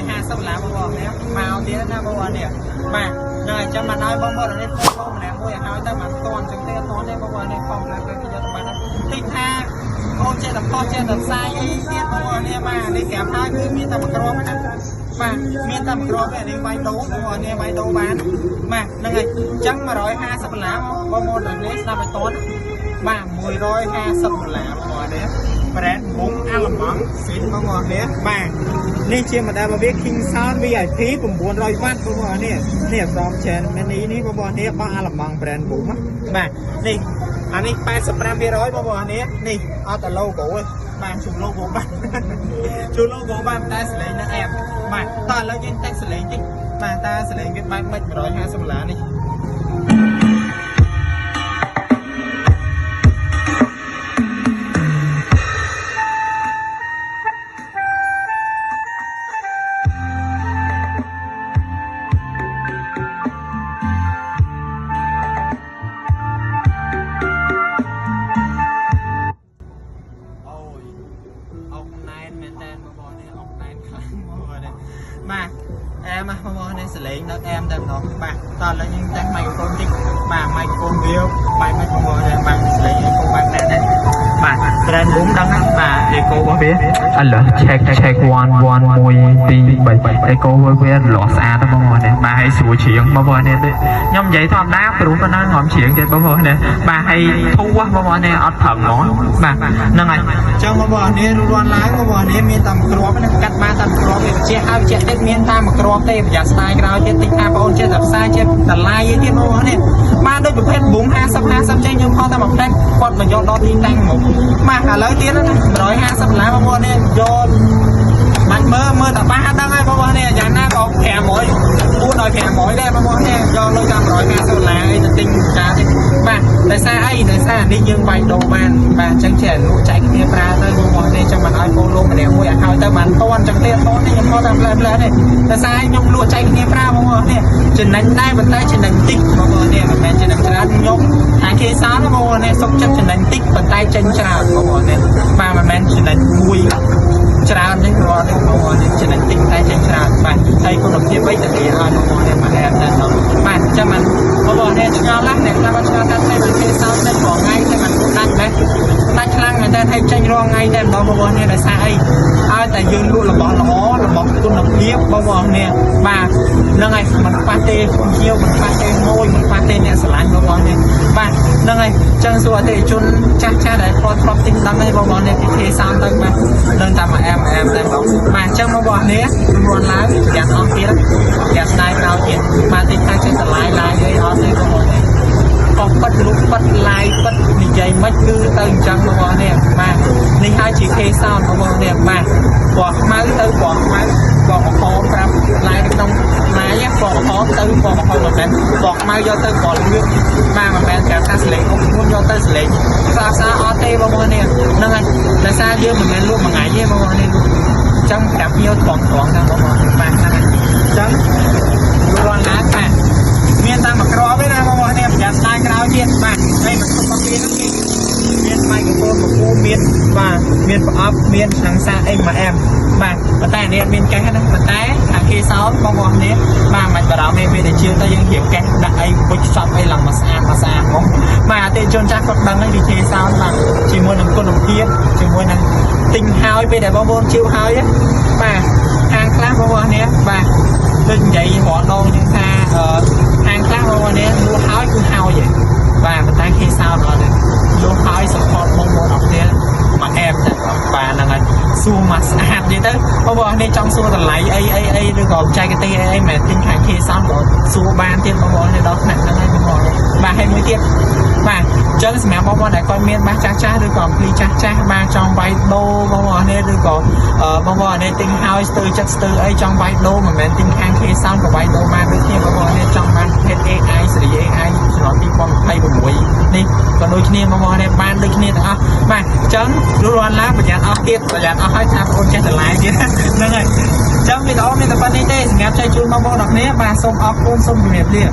150ដុល្លារបងប្អូននេះមកទៀតណាបងប្អូននេះបាទហ្នឹងហើយចាំមិនឲ្យបងប្អូននេះ follow ម្នាក់មួយឲ្យហើយទៅមិនតាន់ចឹងទេអត់តាន់ទេបងប្អូននេះខំឡើងទៅយកទៅបានតិចថាបងចេះតែផុសចេះតែផ្សាយអីទៀតបងប្អូននេះបាទនេះប្រាប់ហើយគឺមានតែមួយគ្រាប់ណាបាទមានតែមួយគ្រាប់ទេនេះវាយដូបងប្អូននេះវាយដូបានបាទហ្នឹងហើយអញ្ចឹង150ដុល្លារបងប្អូននេះស្ដាប់ឲ្យតាន់បាទ150ដុល្លារបងប្អូននេះ brand ប៊ុងអាល្លឺម៉ង់ស៊ីនបងប្អូននេះបាទនេះជា model របស់វា King Sound VIP 900 W បងប្អូននេះនេះ from Germany នេះបងប្អូននេះរបស់អាល្លឺម៉ង់ brand ប៊ុងបាទនេះអានេះ85%បងប្អូននេះនេះអត់តែ logo ទេបាទជុំ logo បាទជុំ logo បាទតែសលេងនៅអែបបាទតោះឥឡូវយើងតេស្តសលេងតិចបាទតើសលេងវាបែបម៉េច150ដុល្លារនេះ អូយអុកណែនមែនតើបងប្អូននេះអុកណែនខ្លាំងបងប្អូននេះបាទអែមបងប្អូននេះសលេងនៅអែមតែម្ដងបាទតោះឥឡូវយើងតេស្តម៉ៃក្រូហ្វូនតិចបាទម៉ៃក្រូហ្វូនវាបែបម៉េចបងប្អូននេះបាទសលេងអេកូបែបណែនដែរបាទ brand ប៊ុំដឹងហើយបាទអេកូរបស់វា ឥឡូវ check check 1 1 1 2 3 echo វាល្អស្អាតបងប្អូននេះបាទហើយស្រួលច្រៀងបងប្អូននេះខ្ញុំនិយាយធម្មតាព្រោះប៉ុណ្ណាងំច្រៀងទៀតបងប្អូននេះបាទហើយធូរបងប្អូននេះអត់ប្រឹងហ្មងបាទហ្នឹងហើយ ចឹងបងប្អូននេះរួចរាន់ឡើងបងប្អូននេះមានតាមគ្រាប់ណាកាត់បានតាមគ្រាប់ទេបញ្ជាក់ហើយបញ្ជាក់ទៀតមានតាមគ្រាប់ទេប្រយ័ត្នស្ដាយក្រោយទៀតតិចថាបងប្អូនចេះតែផ្សាយចេះតម្លៃអីទៀតបងប្អូននេះបានដូចប្រភេទប៊ុំ50 50ចេញយើងខុសតែមួយផ្លែគាត់មកយកដល់ទីតាំងមកបាទឥឡូវទៀតណា150ដុល្លារបងប្អូននេះយកបាច់មើលមើលតែបាសដឹងហើយបងប្អូននេះយ៉ាងណាក៏500 4ដល់500ដែរបងប្អូននេះយកលុយតាម150ដុល្លារអីទៅទិញការទេបាទដោយសារអីដោយសារនេះយើងវាយដូរបានបាទអញ្ចឹងចេះលក់ចែកគ្នាប្រើទៅបងប្អូននេះចាំមិនឲ្យ follow ម្នាក់មួយឲ្យហើយទៅបានតន់អញ្ចឹងទេតន់នេះខ្ញុំថតតាមផ្លែផ្លែទេដោយសារខ្ញុំលក់ចែកគ្នាប្រើបងប្អូននេះចំណេញដែរប៉ុន្តែចំណេញតិចបងប្អូននេះមិនមែនចំណេញច្រើនខ្ញុំថាគេសោណាបងប្អូននេះសុកចិត្តចំណេញតិចប៉ុន្តែចេញច្រើនបងប្អូននេះបាទមិនមែនចំណេញមួយច្រើនទេបងប្អូននេះបងប្អូននេះចំណេញតិចតែចេញច្រើនបាទហើយគុណភាពវិញទៅទីឲ្យបងប្អូននេះមកអែមតែដល់បាទអញ្ចឹងបានបងប្អូននេះឆ្ងល់ណាស់អ្នកខ្លះគាត់ឆ្ងល់ថាតែមិនគេសោចេញរាល់ថ្ងៃតែមិនដាច់ម៉េចដាច់ខ្លាំងមែនតើឲ្យចេញរាល់ថ្ងៃតែម្ដងបងប្អូននេះដោយសារអីឲ្យតែយើងលក់របស់ល្អរបស់គុណភាពបងប្អូននេះបាទហ្នឹងហើយមិនខ្វះទេភ្ញៀវមិនខ្វះទេម៉ូយមិនខ្វះទេអ្នកស្រឡាញ់បងប្អូននេះបាទហ្នឹងហើយចឹងសួរអតិថិជនចាស់ចាស់ដែលធ្លាប់ធ្លាប់ទិញដឹងហើយបងប្អូននេះពីគេសោទៅបាទដឹងតែមួយអែមអែមតែម្ដងបាទអញ្ចឹងបងប្អូននេះរួនឡើងយ៉ាងអស់ទៀតយ៉ាងស្ដាយក្រោយទៀតបាទតិចថាចេះតម្លៃឡាយអីអត់ទេបងប្អូននេះ កប៉ិតលុបប៉ិតឡាយប៉ិតនិយាយមិនគឺទៅអញ្ចឹងបងប្អូននេះបាទនេះហើយជា K sound បងប្អូននេះបាទពណ៌ខ្មៅទៅពណ៌ខ្មៅពណ៌ក្រហមប្រាប់ឡាយនៅក្នុងឡាយពណ៌ក្រហមទៅពណ៌ក្រហមមិនមែនពណ៌ខ្មៅយកទៅពណ៌លឿងបាទមិនមែនប្រាប់ថាសលេងអុកធ្ងន់យកទៅសលេងផ្សាផ្សាអត់ទេបងប្អូននេះហ្នឹងហើយដោយសារយើងមិនមែនលក់មួយថ្ងៃទេបងប្អូននេះអញ្ចឹងប្រាប់ភ្ញៀវត្រង់ត្រង់ហ្នឹងបងប្អូនបាទហ្នឹងហើយអញ្ចឹងយល់ណាស់បាទ មានតាមមួយគ្រាប់ទេណាបងប្អូននេះប្រយ័ត្នស្ដាយក្រោយទៀតបាទហើយមកទុកមកពីហ្នឹងគេមានម៉ៃក្រូហ្វូនមកគូមានបាទមានប្រអប់មានឆ្នាំងសាកអីមួយអែមបាទប៉ុន្តែនេះអត់មានកេះណាប៉ុន្តែខាងគេសោតបងប្អូននេះបាទមិនបារម្ភទេពេលដែលជាងទៅយើងរៀបកេះដាក់អីពុជសពអីឡើងមកស្អាតមកស្អាតហ្មងបាទអតិថិជនចាស់គាត់ដឹងហើយវិធីសោតបាទជាមួយនឹងគុណភាពជាមួយនឹងទិញហើយពេលដែលបងប្អូនជាវហើយបាទហាងខ្លះបងប្អូននេះបាទដូចនិយាយរាល់ដងយើងថាអឺ ហាងខ្លះបងប្អូននេះលក់ហើយគឺហើយឯងបាទប៉ុន្តែគេសោតអត់ទេលក់ហើយ support បងប្អូនអរគ្នាមួយអែបតែបាទហ្នឹងហើយសួរមកស្អាតនិយាយទៅបងប្អូននេះចង់សួរតម្លៃអីអីអីឬក៏បច្ចេកទេសអីអីមិនទិញខាងគេសោតក៏សួរបានទៀតបងប្អូននេះដល់ថ្នាក់ហ្នឹងហើយបងប្អូនបាទហើយមួយទៀតបាទអញ្ចឹងសម្រាប់បងប្អូនដែលគាត់មានបាសចាស់ចាស់ឬក៏អំភ្លីចាស់ចាស់បាទចង់វាយដូរបងប្អូននេះឬក៏បងប្អូននេះទិញហើយស្ទើរចិត្តស្ទើរអីចង់វាយដូរមិនមែនទិញខាង K Sound ក៏វាយដូរបានដូចគ្នាបងប្អូននេះចង់បានប្រភេទ AI ស៊េរី AI ជំនាន់2026នេះក៏ដូចគ្នាបងប្អូននេះបានដូចគ្នាទាំងអស់បាទអញ្ចឹងរួចរាន់ឡើងប្រយ័ត្នអស់ទៀតប្រយ័ត្នអស់ហើយថាបងប្អូនចេះតម្លៃទៀតហ្នឹងហើយអញ្ចឹងវីដេអូមានតែប៉ុណ្្នេះទេសម្រាប់ចែកជូនបងប្អូនទាំងគ្នាបាទសូមអរគុណសូមជម្រាបលា។